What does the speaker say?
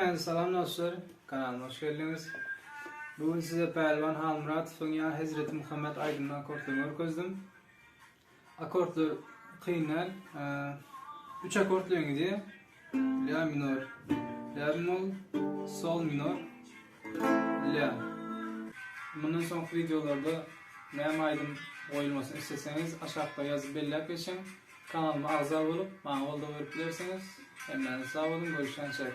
Hemmäňize salam dostlar, kanalyma hoş geldiňiz. Bu gün size Pälwan Halmyratowyň Ýa Hezreti Muhammet aýdymynyň akkordlaryny görkezdim. Akkordlar kyn däl. Üç akkord bilen gidýär. La minor, la bemol, sol minor, la. Mundan soňky wideolarda näme aýdym goýulmasyny isleseňiz aşakda ýazyp belläp geçiň. Kanalyma agza bolup, maňa goldaw berip bilersiňiz. Hemmäňiz sag boluň, görüşýänçäk.